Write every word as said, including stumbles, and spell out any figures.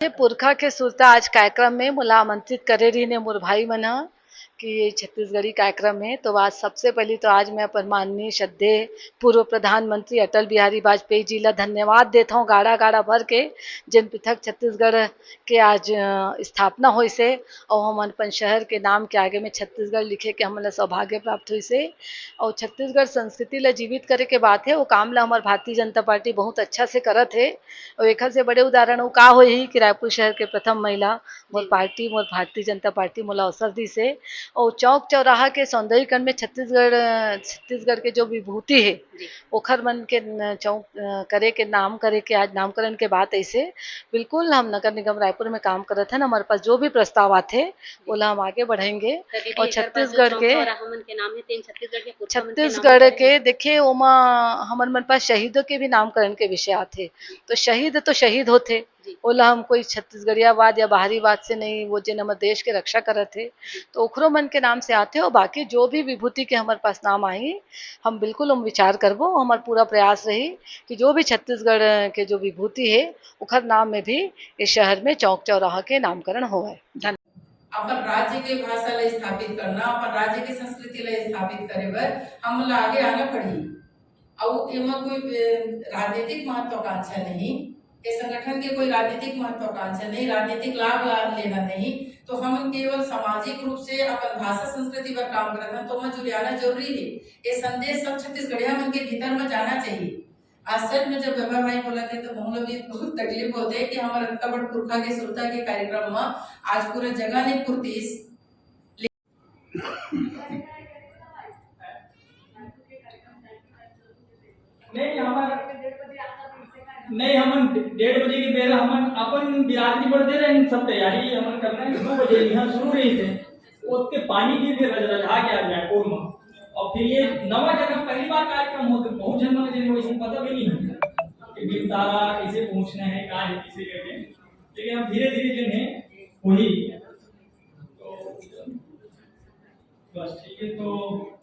ये पुरखा के सुरता आज कार्यक्रम में मोला आमंत्रित करे रहिन हे मोर भाई मन ह कि ये छत्तीसगढ़ी कार्यक्रम हे। तो आज सबसे पहली तो आज मैं अपन माननीय श्रद्धेय पूर्व प्रधानमंत्री अटल बिहारी वाजपेयी जी ला धन्यवाद देत हौं गाड़ा गाड़ा भर के, जिन पृथक छत्तीसगढ़ के आज, अ, स्थापना होइस हे अउ हमन अपन शहर के नाम के आगे में छत्तीसगढ़ लिखे के हमन ला सौभाग्य प्राप्त होइस हे। अउ छत्तीसगढ़ संस्कृति ला जीवित करे के बात हे, वो काम ला हमर भारतीय जनता पार्टी बहुत अच्छा से करत हे। अउ एखर से बड़े उदाहरण वो का होही कि रायपुर शहर के प्रथम महिला मोर पार्टी, मोर भारतीय जनता पार्टी मोला अवसर दिस हे। अउ चौक चौराहा के सौंदर्यीकरण में छत्तीसगढ़, छत्तीसगढ़ के जो विभूति हे, ओखर मन के न-, चौक, अ, करे के नाम करे के आज नामकरण के बात अइसे। बिल्कुल, हम नगर निगम रायपुर में काम करत हन, हमारे पास जो भी प्रस्ताव आथे, ओला हम आगे बढ़ाएंगे। अउ छत्तीसगढ़ के, छत्तीसगढ़ के, देखिए, ओमा हमर मन पास शहीदों के भी नामकरण के विषय आथे। तो शहीद तो शहीद होथे, ओला हम कोई छत्तीसगढ़ियावाद या बाहरीवाद से नहीं, वो जेन हमर देश के रक्षा करत हे, तो ओखरो मन के नाम से आथे। और बाकी जो भी विभूति के हमर पास नाम आही, हम बिल्कुल ओम विचार करबो। हमर पूरा प्रयास रही कि जो भी छत्तीसगढ़ के जो विभूति हे, ओखर नाम में भी इस शहर में चौक चौराहा के नामकरण होवय। धन्यवाद। अपन राज्य के भाषा ला स्थापित करना, अपन राज्य के संस्कृति ला स्थापित करे बर हमन ला आगे आना पड़ही। अउ एमा कोई, ए, राजनीतिक महत्वाकांक्षा नहीं, ये संगठन के कोई राजनीतिक महत्वाकांक्षा नहीं, राजनीतिक लाभ, लाभ लेना नहीं, तो हमन केवल सामाजिक रूप से अपन भाषा संस्कृति बर काम करत हन, तो ओमा जुरियाना जरूरी हे। ये संदेश सब छत्तीसगढ़िया मन के भीतर में जाना चाहिए। आज सच में जब बाबा भाई बोलथे, तो मोला भी बहुत तकलीफ होथे कि हमर अतका बड़ पुरखा के सुरता के कार्यक्रम में आज पूरा जगह नहीं पुरतिस। नहीं, हमर, नहीं, हमन डेढ़ बजे के बेरा हमन अपन बिरादरी बर दे रहे हैं, सब तैयारी हमन करना है। दो बजे यहाँ शुरू रही थे, ओतके पानी गिर के रज-, रजहा के आ जाए कोल में। और फिर ये नवा जगह पहली बार कार्यक्रम होते, बहुत जन मन के वैसे पता भी नहीं है कि भीमतारा कैसे पहुंचना है, कहाँ है, कैसे करके। लेकिन हम धीरे धीरे जो है वही। तो बस ठीक है, तो